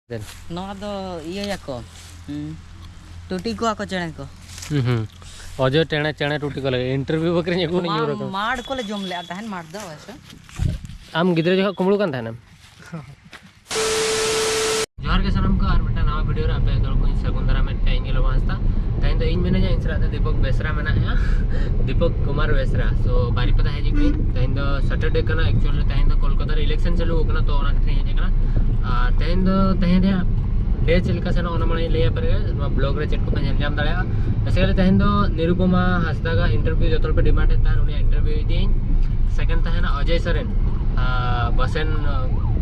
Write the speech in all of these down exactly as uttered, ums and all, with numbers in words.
ᱱᱚᱣᱟ ᱫᱚ ᱤᱭᱟᱹᱭᱟᱠᱚ, ᱦᱩᱸ, ᱴᱩᱴᱤ ᱠᱚᱣᱟ ᱠᱚ ᱪᱮᱬᱮ ᱠᱚ᱾ ᱦᱩᱸ, ᱦᱩᱸ᱾ ᱚᱡᱚᱭ ᱪᱮᱬᱮ, ᱪᱮᱬᱮ ᱴᱩᱴᱤ ᱠᱚ ᱞᱟᱹᱜᱤᱫ ᱤᱱᱴᱟᱨᱵᱷᱤᱭᱩ ᱵᱟᱠᱷᱨᱟ ᱧᱮᱞ ᱠᱚ ᱢᱟ-, ᱧᱩᱨ ᱟᱠᱟᱱᱟ᱾ ᱢᱟᱲ ᱠᱚᱞᱮ ᱡᱚᱢ ᱞᱮᱫᱼᱟ ᱛᱟᱦᱮᱱ, ᱢᱟᱲ ᱫᱚ ᱚᱵᱚᱥᱥᱚ᱾ ᱟᱢ ᱜᱤᱫᱽᱨᱟᱹ ᱡᱚᱠᱷᱚᱱ ᱠᱩᱢᱵᱽᱲᱩ ᱠᱟᱱ ᱛᱟᱦᱮᱱᱟᱢ? ᱡᱚᱦᱟᱨ ᱜᱮ ᱥᱟᱱᱟᱢ ᱠᱚ, ᱟᱨ ᱢᱤᱫᱴᱟᱝ ᱱᱟᱣᱟ ᱵᱷᱤᱰᱤᱭᱳ ᱨᱮ ᱟᱯᱮ ᱡᱚᱛᱚ ᱦᱚᱲ ᱠᱚᱧ ᱥᱟᱹᱜᱩᱱ ᱫᱟᱨᱟᱢᱮᱫ ᱯᱮᱭᱟ᱾ ᱤᱧ ᱜᱮ ᱞᱚᱵᱟ ᱦᱟᱸᱥᱫᱟ᱾ ᱛᱮᱦᱮᱧ ᱫᱚ ᱤᱧ ᱢᱮᱱᱟᱹᱧᱟ, ᱤᱧ ᱥᱟᱞᱟᱜ ᱫᱚ ᱫᱤᱯᱚᱠ ᱵᱮᱥᱨᱟ ᱢᱮᱱᱟᱭᱟ, ᱫᱤᱯᱚᱠ ᱠᱩᱢᱟᱨ ᱵᱮᱥᱨᱟ᱾ So, ᱵᱟᱨᱤᱯᱟᱫᱟ ᱦᱮᱡ ᱟᱠᱟᱱᱟᱹᱧ᱾ ᱛᱮᱦᱮᱧ ᱫᱚ ᱥᱟᱴᱟᱨᱰᱮ ᱠᱟᱱᱟ, actually ᱛᱮᱦᱮᱧ ᱫᱚ ᱠᱳᱞᱠᱟᱛᱟ ᱨᱮ ᱤᱞᱮᱠᱥᱚᱱ ᱪᱟᱹᱞᱩ ᱟᱠᱟᱱᱟ, ᱛᱚ ᱚᱱᱟ ᱠᱷᱟᱹᱛᱤᱨ ᱤᱧ ᱦᱮᱡ ᱟᱠᱟᱱᱟ᱾ ᱟᱨ ᱛᱮᱦᱮᱧ ᱫᱚ ᱛᱮᱦᱮᱧ ᱨᱮᱭᱟᱜ ᱰᱮ ᱪᱮᱫ ᱞᱮᱠᱟ ᱥᱮᱱᱚᱜ, ᱚᱱᱟ ᱢᱟᱲᱟᱝ ᱤᱧ ᱞᱟᱹᱭ ᱟᱯᱮ ᱨᱮᱜᱮ᱾ ᱱᱚᱣᱟ ᱵᱞᱚᱜ ᱨᱮ ᱪᱮᱫ ᱠᱚᱯᱮ ᱧᱮᱞ ᱧᱟᱢ ᱫᱟᱲᱮᱭᱟᱜᱼᱟ᱾ ᱵᱮᱥᱤᱠᱟᱞᱤ ᱛᱮᱦᱮᱧ ᱫᱚ ᱱᱤᱨᱩᱯᱚᱢᱟ ᱦᱟᱸᱥᱫᱟᱜᱟᱜ ᱤᱱᱴᱟᱨᱵᱷᱤᱭᱩ ᱡᱚᱛᱚ ᱦᱚᱲ ᱯᱮ ᱰᱤᱢᱟᱱᱰ ᱮᱫ ᱛᱟᱦᱮᱸᱫ, ᱩᱱᱤᱭᱟᱜ ᱤᱱᱴᱟᱨᱵᱷᱤᱭᱩ ᱤᱫᱤᱭᱟᱹᱧ᱾ ᱥᱮᱠᱮᱱᱰ ᱛᱟᱦᱮᱱᱟ ᱚᱡᱚᱭ ᱥᱚᱨᱮᱱ, ᱟᱨ ᱵᱟᱥᱮᱱ,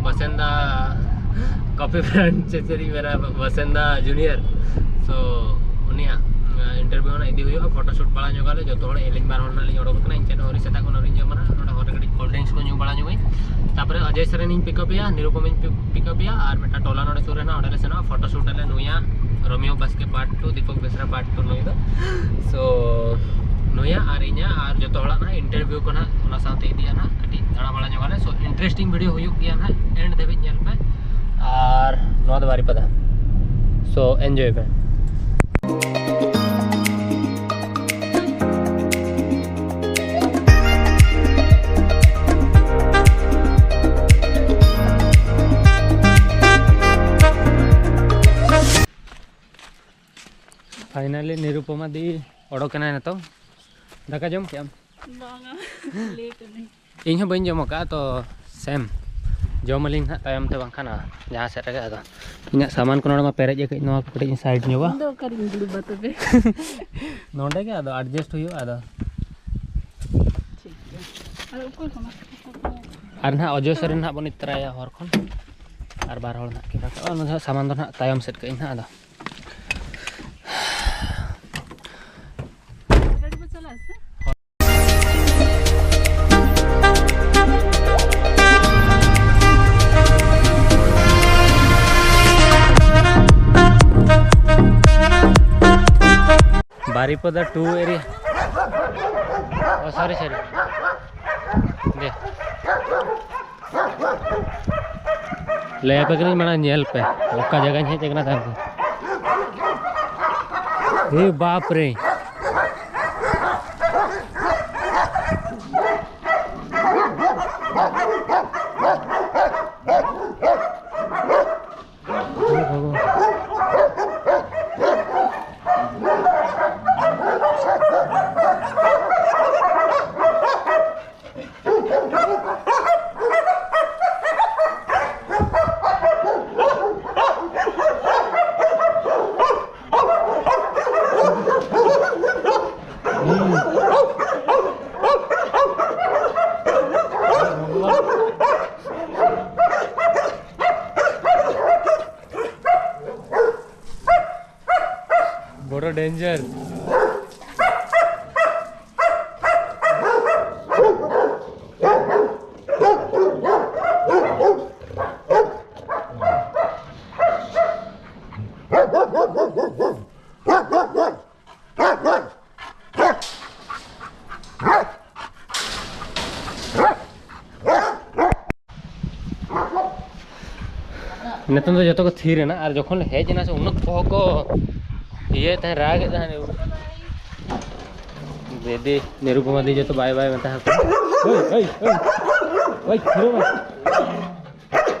ᱵᱟᱥᱮᱱ ᱫᱟ ᱠᱚᱯᱤ ᱵᱨᱟᱱᱰ ᱪᱮᱫ ᱪᱮᱫ ᱤᱧ ᱢᱮᱱᱟ, ᱵᱟᱥᱮᱱ ᱫᱟ ᱡᱩᱱᱤᱭᱟᱨ᱾ So, ᱩᱱᱤᱭᱟᱜ, ᱟᱸ, ᱤᱱᱴᱟᱨᱵᱷᱤᱭᱩ ᱚᱱᱟ ᱤᱫᱤ ᱦᱩᱭᱩᱜᱼᱟ, ᱯᱷᱳᱴᱳ ᱥᱩᱴ ᱵᱟᱲᱟ ᱧᱚᱜᱟᱞᱮ ᱡᱚᱛᱚ ᱦᱚᱲ᱾ ᱟᱹᱞᱤᱧ ᱵᱟᱨ ᱦᱚᱲ ᱱᱟᱜ ᱞᱤᱧ ᱚᱰᱚᱠ ᱟᱠᱟᱱᱟ, ᱤᱧ ᱪᱮᱫ ᱦᱚᱸ ᱟᱹᱣᱨᱤ ᱥᱮᱛᱟᱜ ᱠᱷᱚᱱ ᱟᱹᱣᱨᱤᱧ ᱡᱚᱢᱟ ᱱᱟᱜ᱾ ᱱᱚᱰᱮ ᱦᱚᱲ ᱨᱮ ᱠᱟᱹᱴᱤᱡ ᱠᱳᱞᱰ ᱰᱨᱤᱝᱠᱥ ᱠᱚ ᱧᱩ ᱵᱟᱲᱟ ᱧᱚᱜᱟᱹᱧ, ᱛᱟᱯᱚᱨᱮ ᱚᱡᱚᱭ ᱥᱚᱨᱮᱱᱤᱧ ᱯᱤᱠᱟᱯᱮᱭᱟ, ᱱᱤᱨᱩᱯᱚᱢᱤᱧ ᱯᱤ-, ᱯᱤᱠᱟᱯᱮᱭᱟ, ᱟᱨ ᱢᱤᱫᱴᱟᱝ ᱴᱚᱞᱟ ᱱᱚᱰᱮ ᱥᱩᱨ ᱨᱮ ᱱᱟᱜ, ᱚᱸᱰᱮ ᱞᱮ ᱥᱮᱱᱚᱜᱼᱟ, ᱯᱷᱳᱴᱳ ᱥᱩᱴ ᱟᱞᱮ ᱱᱩᱭᱟ, ᱨᱳᱢᱤᱭᱳ ᱵᱟᱥᱠᱮ ᱯᱟᱨᱴ ᱴᱩ, ᱫᱤᱯᱚᱠ ᱵᱮᱥᱨᱟ ᱯᱟᱨᱴ ᱴᱩ ᱱᱩᱭ ᱫᱚ᱾ So, ᱱᱩᱭᱟ ᱟᱨ ᱤᱧᱟ ᱟᱨ ᱡᱚᱛᱚ ᱦᱚᱲᱟᱜ ᱱᱟᱜ ᱤᱱᱴᱟᱨᱵᱷᱤᱭᱩ ᱠᱚ ᱱᱟᱜ ᱚᱱᱟ ᱥᱟᱶᱛᱮ ᱤᱫᱤᱭᱟ ᱱᱟᱜ, ᱠᱟᱹᱴᱤᱡ ᱫᱟᱬᱟ ᱵᱟᱲᱟ ᱧᱚᱜ ᱟᱞᱮ᱾ So, interesting video ᱦᱩᱭᱩᱜ ᱜᱮᱭᱟ ᱱᱟᱜ, end ᱫᱷᱟᱹᱵᱤᱡ ᱧᱮᱞ ᱯᱮ᱾ ᱟᱨ ᱱᱚᱣᱟ ᱫᱚ ᱵᱟᱨᱤᱯᱟᱫᱟ, so enjoy ᱯᱮ᱾ Finally ᱱᱤᱨᱩᱯᱚᱢᱟ ᱫᱤ ᱚᱰᱚᱠ ᱮᱱᱟᱭ ᱱᱤᱛᱚᱜ᱾ ᱫᱟᱠᱟ ᱡᱚᱢ ᱠᱮᱜ ᱟᱢ? ᱵᱟᱝᱟ, ᱞᱮᱴ ᱮᱱᱟᱹᱧ᱾ ᱤᱧ ᱦᱚᱸ ᱵᱟᱹᱧ ᱡᱚᱢ ᱟᱠᱟᱫᱼᱟ, ᱛᱚ ᱥᱮᱢ ᱡᱚᱢ ᱟᱹᱞᱤᱧ ᱱᱟᱦᱟᱜ ᱛᱟᱭᱚᱢ ᱛᱮ, ᱵᱟᱝᱠᱷᱟᱱ ᱡᱟᱦᱟᱸ ᱥᱮᱫ ᱨᱮᱜᱮ᱾ ᱟᱫᱚ ᱤᱧᱟᱹᱜ ᱥᱟᱢᱟᱱ ᱠᱚ ᱱᱚᱰᱮ ᱢᱟ ᱯᱮᱨᱮᱡ ᱟᱠᱟᱫ, ᱱᱚᱣᱟ ᱠᱚ ᱠᱟᱹᱴᱤᱡ ᱤᱧ ᱥᱟᱭᱤᱰ ᱧᱚᱜᱟ᱾ ᱤᱧ ᱫᱚ ᱚᱠᱟᱨᱤᱧ ᱫᱩᱲᱩᱵᱟ ᱛᱚᱵᱮ? ᱱᱚᱰᱮ ᱜᱮ ᱟᱫᱚ ᱮᱰᱡᱟᱥᱴ ᱦᱩᱭᱩᱜᱼᱟ ᱟᱫᱚ᱾ ᱴᱷᱤᱠ ᱜᱮᱭᱟ᱾ ᱟᱨ ᱚᱠᱚᱭ ᱠᱟᱱᱟ? ᱟᱨ ᱱᱟᱦᱟᱜ ᱚᱡᱚᱭ ᱥᱚᱨᱮᱱ ᱱᱟᱦᱟᱜ ᱵᱚᱱ ᱤᱫᱤ ᱛᱚᱨᱟᱭᱟ ᱦᱚᱨ ᱠᱷᱚᱱ, ᱟᱨ ᱵᱟᱨ ᱦᱚᱲ ᱱᱟᱦᱟᱜ ᱠᱤᱱ ᱨᱟᱠᱟᱵᱼᱟ᱾ ᱚᱱᱟ ᱫᱚ ᱦᱟᱸᱜ ᱥᱟᱢᱟᱱ ᱫᱚ ᱱᱟᱦᱟᱜ ᱛᱟᱭᱚᱢ ᱥᱮᱫ ᱠᱟᱜ ᱤᱧ ᱱᱟᱦᱟᱜ ᱟᱫᱚ᱾ ᱜᱟᱹᱰᱤ ᱵᱚ ᱪᱟᱞᱟᱜᱼᱟ ᱥᱮ? ᱵᱟᱨᱤᱯᱟᱫᱟ ᱴᱩ ᱮᱨᱤᱭᱟ᱾ ᱳ, ᱥᱚᱨᱤ, ᱥᱚᱨᱤ᱾ ᱫᱮ᱾ ᱞᱟᱹᱭ ᱟᱯᱮ ᱠᱟᱹᱱᱟᱹᱧ, ᱢᱟᱲᱟᱝ ᱧᱮᱞ ᱯᱮ, ᱚᱠᱟ ᱡᱟᱭᱜᱟᱧ ᱦᱮᱡ ᱟᱠᱟᱱᱟ ᱛᱟᱭᱚᱢ ᱛᱮ᱾ ᱮ ᱵᱟᱯ ᱨᱮ᱾ ᱵᱚᱲᱚ ᱰᱮᱧᱡᱟᱨ᱾ ᱱᱤᱛᱚᱝ ᱫᱚ ᱡᱚᱛᱚ ᱠᱚ ᱛᱷᱤᱨ ᱮᱱᱟ, ᱟᱨ ᱡᱚᱠᱷᱚᱱ ᱞᱮ ᱦᱮᱡ ᱮᱱᱟ ᱥᱮ, ᱩᱱᱟᱹᱜ ᱠᱚᱦᱚᱸ ᱠᱚ ᱤᱭᱟᱹᱭᱮᱫ ᱛᱟᱦᱮᱸᱫ, ᱨᱟᱜᱮᱫ ᱛᱟᱦᱮᱸᱫ᱾ ᱫᱤᱫᱤ, ᱱᱤᱨᱩᱯᱚᱢᱟ ᱫᱤ ᱡᱚᱛᱚ ᱵᱟᱭ ᱵᱟᱭ ᱢᱮᱛᱟ ᱦᱟᱠᱚ᱾ ᱳᱭ, ᱳᱭ, ᱳᱭ, ᱳᱭ, ᱛᱷᱤᱨᱚᱜ ᱢᱮ᱾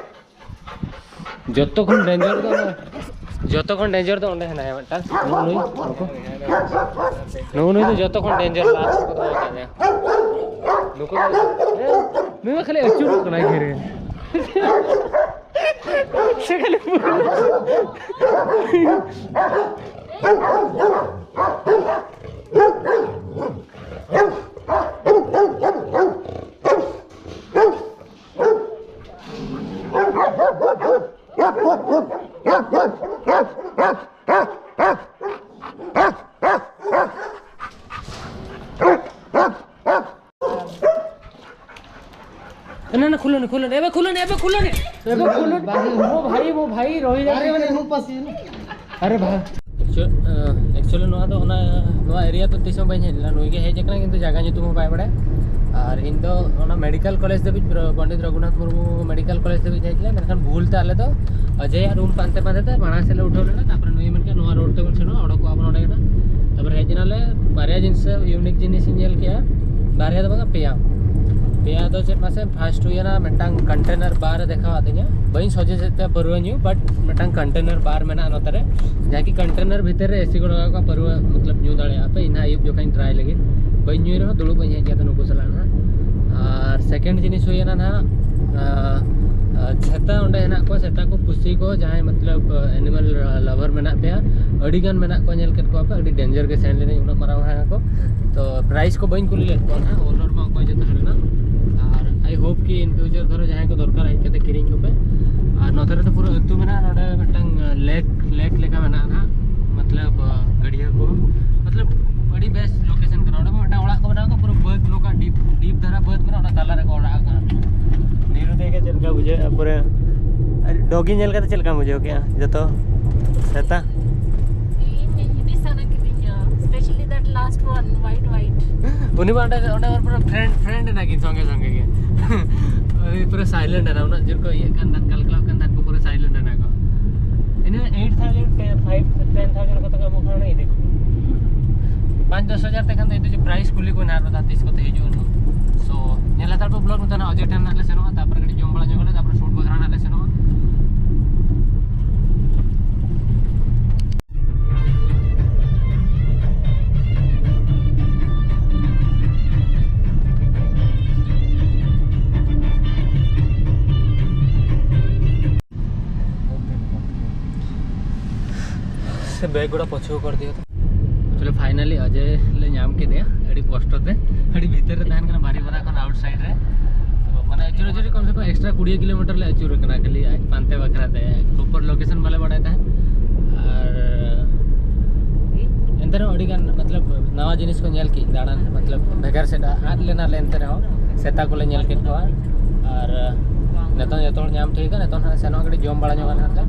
ᱡᱚᱛᱚ ᱠᱷᱚᱱ ᱰᱮᱧᱡᱟᱨ ᱫᱚ ᱚᱱᱟ, ᱡᱚᱛᱚ ᱠᱷᱚᱱ ᱰᱮᱧᱡᱟᱨ ᱫᱚ ᱚᱸᱰᱮ ᱦᱮᱱᱟᱭᱟ ᱢᱤᱫᱴᱟᱝ᱾ ᱱᱩᱜᱼᱩ ᱱᱩᱭ, ᱱᱩᱜᱼᱩ ᱱᱩᱭ ᱫᱚ ᱡᱚᱛᱚ ᱠᱷᱚᱱ ᱰᱮᱧᱡᱟᱨ ᱞᱟᱥᱴ ᱠᱚ ᱫᱚᱦᱚ ᱟᱠᱟᱫᱮᱭᱟ᱾ ᱱᱩᱠᱩ ᱫᱚ, ᱱᱩᱭ ᱢᱟ ᱠᱷᱟᱹᱞᱤ ᱟᱹᱪᱩᱨᱚᱜ ᱠᱟᱱᱟᱭ ᱜᱷᱮᱨᱮ᱾ ᱥᱮ ᱠᱷᱟᱹᱞᱤ ना, ना, खुलो नहीं, खुलो नहीं, अबे खुलो नहीं, अबे खुलो नहीं, अबे खुलो नहीं। भाई, वो भाई, वो भाई, रोहित अरे, मैंने मुंह पास ही ना। अरे भाई। एक्चुअली ᱱᱚᱣᱟ ᱫᱚ ᱚᱱᱟ, ᱱᱚᱣᱟ ᱮᱨᱤᱭᱟ ᱫᱚ ᱛᱤᱥ ᱦᱚᱸ ᱵᱟᱹᱧ ᱦᱮᱡ ᱞᱮᱱᱟ᱾ ᱱᱩᱭ ᱜᱮ ᱦᱮᱡ ᱟᱠᱟᱱᱟ, ᱠᱤᱱᱛᱩ ᱡᱟᱭᱜᱟ ᱧᱩᱛᱩᱢ ᱦᱚᱸ ᱵᱟᱭ ᱵᱟᱲᱟᱭᱟ᱾ ᱟᱨ ᱤᱧ ᱫᱚ ᱚᱱᱟ ᱢᱮᱰᱤᱠᱮᱞ ᱠᱚᱞᱮᱡᱽ ᱫᱷᱟᱹᱵᱤᱡ, ᱯᱚᱱᱰᱤᱛ ᱨᱚᱜᱷᱩᱱᱟᱛᱷ ᱢᱩᱨᱢᱩ ᱢᱮᱰᱤᱠᱮᱞ ᱠᱚᱞᱮᱡᱽ ᱫᱷᱟᱹᱵᱤᱡ ᱦᱮᱡ ᱞᱮᱱᱟ, ᱢᱮᱱᱠᱷᱟᱱ ᱵᱷᱩᱞ ᱛᱮ ᱟᱞᱮ ᱫᱚ ᱚᱡᱚᱭᱟᱜ ᱨᱩᱢ ᱯᱟᱱᱛᱮ ᱯᱟᱱᱛᱮ ᱛᱮ ᱢᱟᱲᱟᱝ ᱥᱮᱫ ᱞᱮ ᱩᱴᱷᱟᱹᱣ ᱞᱮᱱᱟ᱾ ᱛᱟᱨᱯᱚᱨᱮ ᱱᱩᱭ ᱢᱮᱱ ᱠᱮᱫᱟ, "ᱱᱚᱣᱟ ᱨᱳᱰ ᱛᱮᱵᱚᱱ ᱥᱮᱱᱚᱜᱼᱟ, ᱚᱰᱚᱠᱚᱜᱼᱟ ᱵᱚᱱ ᱚᱸᱰᱮ ᱠᱷᱚᱱᱟᱜ᱾" ᱛᱟᱨᱯᱚᱨᱮ ᱦᱮᱡ ᱮᱱᱟᱞᱮ, ᱵᱟᱨᱭᱟ ᱡᱤᱱᱤᱥ, ᱤᱭᱩᱱᱤᱠ ᱡᱤᱱᱤᱥ ᱤᱧ ᱧᱮᱞ ᱠᱮᱜᱼᱟ, ᱵᱟᱨᱭᱟ ᱫᱚ ᱵᱟᱝᱟ, ᱯᱮᱭᱟ᱾ ᱯᱮᱭᱟ ᱫᱚ ᱪᱮᱫ ᱢᱟᱥᱮ, ᱯᱷᱟᱥᱴ ᱦᱩᱭᱮᱱᱟ ᱢᱤᱫᱴᱟᱝ ᱠᱚᱱᱴᱮᱱᱟᱨ ᱵᱟᱨ ᱮ ᱫᱮᱠᱷᱟᱣᱟᱫ ᱫᱤᱧᱟ, ᱵᱟᱹᱧ ᱥᱚᱡᱷᱮ ᱥᱮᱫ ᱛᱮ ᱯᱟᱹᱨᱣᱟᱹ ᱧᱩ, ᱵᱟᱴ ᱢᱤᱫᱴᱟᱝ ᱠᱚᱱᱴᱮᱱᱟᱨ ᱵᱟᱨ ᱢᱮᱱᱟᱜᱼᱟ ᱱᱚᱛᱮ ᱨᱮ, ᱡᱟᱦᱟᱸ ᱠᱤ ᱠᱚᱱᱴᱮᱱᱟᱨ ᱵᱷᱤᱛᱤᱨ ᱨᱮ ᱮᱥᱤ ᱠᱚ ᱞᱟᱜᱟᱣ ᱠᱟᱜᱼᱟ, ᱯᱟᱹᱨᱣᱟᱹ ᱢᱚᱛᱞᱚᱵ ᱧᱩ ᱫᱟᱲᱮᱭᱟᱜᱼᱟ ᱯᱮ᱾ ᱤᱧ ᱦᱟᱸᱜ ᱟᱹᱭᱩᱵ ᱡᱚᱠᱷᱚᱱ ᱤᱧ ᱴᱨᱟᱭ ᱞᱟᱹᱜᱤᱫ, ᱵᱟᱹᱧ ᱧᱩᱭ ᱨᱮᱦᱚᱸ ᱫᱩᱲᱩᱵ ᱟᱹᱧ ᱦᱮᱡ ᱠᱟᱛᱮ ᱱᱩᱠᱩ ᱥᱟᱞᱟᱜ ᱱᱟᱦᱟᱜ᱾ ᱟᱨ ᱥᱮᱠᱮᱱᱰ ᱡᱤᱱᱤᱥ ᱦᱩᱭᱮᱱᱟ ᱱᱟᱦᱟᱜ, ᱟᱸ, ᱟᱸ, ᱥᱮᱛᱟ ᱚᱸᱰᱮ ᱦᱮᱱᱟᱜ ᱠᱚᱣᱟ, ᱥᱮᱛᱟ ᱠᱚ ᱯᱩᱥᱤ ᱠᱚ, ᱡᱟᱦᱟᱸᱭ ᱢᱚᱛᱞᱚᱵ ᱮᱱᱤᱢᱟᱞ ᱞᱟᱵᱷᱟᱨ ᱢᱮᱱᱟᱜ ᱯᱮᱭᱟ, ᱟᱹᱰᱤ ᱜᱟᱱ ᱢᱮᱱᱟᱜ ᱠᱚᱣᱟ, ᱧᱮᱞ ᱠᱮᱫ ᱠᱚᱣᱟ ᱯᱮ, ᱟᱹᱰᱤ ᱰᱮᱧᱡᱟᱨ ᱜᱮ ᱥᱮᱱ ᱞᱮᱱᱟᱹᱧ, ᱩᱱᱟᱹᱜ ᱢᱟᱨᱟᱝ ᱦᱮᱱᱟᱜ ᱠᱚ᱾ ᱛᱚ ᱯᱨᱟᱭᱤᱥ ᱠᱚ ᱵᱟᱹᱧ ᱠᱩᱞᱤ ᱞᱮᱫ ᱠᱚᱣᱟ ᱱᱟᱦᱟᱜ, ᱳᱱᱟᱨ ᱢᱟ ᱚᱠᱚᱭ ᱪᱚ ᱛᱟᱦᱮᱸ ᱞᱮᱱᱟ᱾ ᱟᱨ ᱟᱭ ᱦᱳᱯ ᱠᱤ ᱤᱱ ᱯᱷᱤᱭᱩᱪᱟᱨ ᱫᱷᱚᱨᱚ ᱡᱟᱦᱟᱸᱭ ᱠᱚ ᱫᱚᱨᱠᱟᱨᱟ ᱦᱮᱡ ᱠᱟᱛᱮ ᱠᱤᱨᱤᱧ ᱠᱚᱯᱮ᱾ ᱟᱨ ᱱᱚᱛᱮ ᱨᱮᱫᱚ ᱯᱩᱨᱟᱹ ᱟᱹᱛᱩ ᱢᱮᱱᱟᱜᱼᱟ, ᱱᱚᱰᱮ ᱢᱤᱫᱴᱟᱝ ᱞᱮᱠ, ᱞᱮᱠ ᱞᱮᱠᱟ ᱢᱮᱱᱟᱜᱼᱟ ᱱᱟᱦᱟᱜ, ᱢᱚᱛᱞᱚᱵ ᱜᱟᱹᱰᱭᱟᱹ ᱠᱚ, ᱢᱚᱛᱞᱚᱵ ᱟᱹᱰᱤ ᱵᱮᱥ ᱞᱳᱠᱮᱥᱚᱱ ᱠᱟᱱᱟ᱾ ᱚᱸᱰᱮ ᱢᱟ ᱢᱤᱫᱴᱟᱝ ᱚᱲᱟᱜ ᱠᱚ ᱵᱮᱱᱟᱣ ᱠᱟᱜᱼᱟ, ᱯᱩᱨᱟᱹ ᱵᱟᱹᱫᱽ ᱞᱮᱠᱟ, ᱰᱤᱯ, ᱰᱤᱯ ᱫᱷᱟᱨᱟ ᱵᱟᱹᱫᱽ ᱢᱮᱱᱟᱜᱼᱟ, ᱚᱱᱟ ᱛᱟᱞᱟ ᱨᱮᱠᱚ ᱚᱲᱟᱜ ᱟᱠᱟᱫᱼᱟ᱾ ᱱᱤᱨᱩ ᱫᱮᱠᱷᱮ ᱪᱮᱫ ᱞᱮᱠᱟ ᱵᱩᱡᱷᱟᱹᱜᱼᱟ ᱯᱩᱨᱟᱹ᱾ ᱰᱚᱜᱤ ᱧᱮᱞ ᱠᱟᱛᱮ ᱪᱮᱫ ᱞᱮᱠᱟᱢ ᱵᱩᱡᱷᱟᱹᱣ ᱠᱮᱜᱼᱟ ᱡᱚᱛᱚ? ᱥᱮᱛᱟ? ᱤᱧ ᱤᱫᱤ ᱥᱟᱱᱟ ᱠᱤᱫᱤᱧᱟ, especially that last one, white, white. ᱩᱱᱤ ᱢᱟ ᱚᱸᱰᱮ, ᱚᱸᱰᱮ ᱯᱩᱨᱟᱹ ᱯᱷᱨᱮᱱᱰ, ᱯᱷᱨᱮᱱᱰ ᱮᱱᱟ ᱠᱤᱱ ᱥᱚᱸᱜᱮ ᱥᱚᱸᱜᱮ ᱜᱮ᱾ ᱩᱱᱤ ᱯᱩᱨᱟᱹ ᱥᱟᱭᱞᱮᱱᱴ ᱮᱱᱟ, ᱩᱱᱟᱹᱜ ᱡᱳᱨ ᱠᱚ ᱤᱭᱟᱹᱜ ᱠᱟᱱ ᱛᱟᱦᱮᱸᱫ, ᱠᱟᱞᱠᱟᱞᱟᱣ ᱠᱟᱱ ᱛᱟᱦᱮᱸᱫ ᱠᱚ, ᱯᱩᱨᱟᱹ ᱥᱟᱭᱞᱮᱱᱴ ᱮᱱᱟ ᱠᱚ᱾ ᱤᱱᱟᱹ eight thousand, ten thousand ᱠᱚᱛᱮ ᱠᱚ ᱮᱢᱚᱜ ᱠᱷᱟᱱ ᱚᱱᱟ ᱤᱫᱤ ᱠᱚ᱾ ᱯᱟᱸᱪ ᱫᱚᱥ ᱦᱟᱡᱟᱨ ᱛᱮᱠᱷᱟᱱ ᱫᱚ ᱤᱫᱤ ᱦᱚᱪᱚ, ᱯᱨᱟᱭᱤᱥ ᱠᱩᱞᱤ ᱠᱚ ᱱᱟᱦᱟᱜ ᱟᱨ ᱛᱤᱥ ᱠᱚᱛᱮ ᱦᱤᱡᱩᱜᱼᱟ ᱱᱟᱦᱟᱜ᱾ So, ᱧᱮᱞ ᱦᱟᱛᱟᱲ ᱯᱮ ᱵᱞᱚᱜ, ᱱᱤᱛᱚᱜ ᱱᱟᱦᱟᱜ ᱚᱡᱚᱭ ᱴᱷᱮᱱ ᱱᱟᱦᱟᱜ ᱞᱮ ᱥᱮᱱᱚᱜᱼᱟ, ᱛᱟᱨᱯᱚᱨᱮ ᱠᱟᱹᱴᱤᱡ ᱡᱚᱢ ᱵᱟᱲᱟ ᱧᱚᱜ ᱟᱞᱮ, ᱛᱟᱨᱯᱚᱨᱮ ᱥᱩᱴ ᱵᱟᱠᱷᱨᱟ ᱱᱟᱦᱟᱜ ᱞᱮ ᱥᱮᱱᱚᱜᱼᱟ᱾ ᱥᱮ ᱵᱮᱜᱽ ᱜᱩᱲᱟ ᱯᱚᱪᱷᱩ ᱠᱚᱨ ᱫᱤᱭᱟ ᱛᱚ᱾ ᱪᱚᱞᱚ, finally ᱚᱡᱚᱭ ᱞᱮ ᱧᱟᱢ ᱠᱮᱫᱮᱭᱟ᱾ ᱟᱹᱰᱤ ᱠᱚᱥᱴᱚ ᱛᱮ, ᱟᱹᱰᱤ ᱵᱷᱤᱛᱟᱹᱨ ᱨᱮ ᱛᱟᱦᱮᱱ ᱠᱟᱱᱟ, ᱵᱟᱨᱤᱯᱟᱫᱟ ᱠᱷᱚᱱ outside ᱨᱮ᱾ ᱛᱚ ᱢᱟᱱᱮ ᱟᱹᱪᱩᱨ ᱟᱹᱪᱩᱨ ᱠᱚᱢ ᱥᱮ ᱠᱚᱢ extra ᱠᱩᱲᱤ ᱠᱤᱞᱳᱢᱤᱴᱟᱨ ᱞᱮ ᱟᱹᱪᱩᱨ ᱠᱟᱱᱟ ᱠᱷᱟᱹᱞᱤ ᱟᱡ ᱯᱟᱱᱛᱮ ᱵᱟᱠᱷᱨᱟ ᱛᱮ᱾ Proper location ᱵᱟᱞᱮ ᱵᱟᱲᱟᱭ ᱛᱟᱦᱮᱸᱫ᱾ ᱟᱨ ᱮᱱᱛᱮ ᱨᱮᱦᱚᱸ ᱟᱹᱰᱤ ᱜᱟᱱ ᱢᱚᱛᱞᱚᱵ ᱱᱟᱣᱟ ᱡᱤᱱᱤᱥ ᱠᱚ ᱧᱮᱞ ᱠᱮᱫ, ᱫᱟᱬᱟᱱ ᱢᱚᱛᱞᱚᱵ ᱵᱷᱮᱜᱟᱨ ᱥᱮᱫ ᱟᱫ ᱞᱮᱱᱟ ᱞᱮ, ᱮᱱᱛᱮ ᱨᱮᱦᱚᱸ ᱥᱮᱛᱟ ᱠᱚᱞᱮ ᱧᱮᱞ ᱠᱮᱫ ᱠᱚᱣᱟ᱾ ᱟᱨ ᱱᱤᱛᱚᱝ ᱡᱚᱛᱚ ᱦᱚᱲ ᱧᱟᱢ ᱴᱷᱤᱠᱟ, ᱱᱤᱛᱚᱝ ᱦᱟᱸᱜ ᱥᱮᱱᱚᱜ ᱠᱟᱹᱴᱤᱡ ᱡᱚᱢ ᱵᱟᱲᱟ ᱧᱚᱜ ᱟᱞᱮ ᱦᱟᱸᱜ ᱞᱮ᱾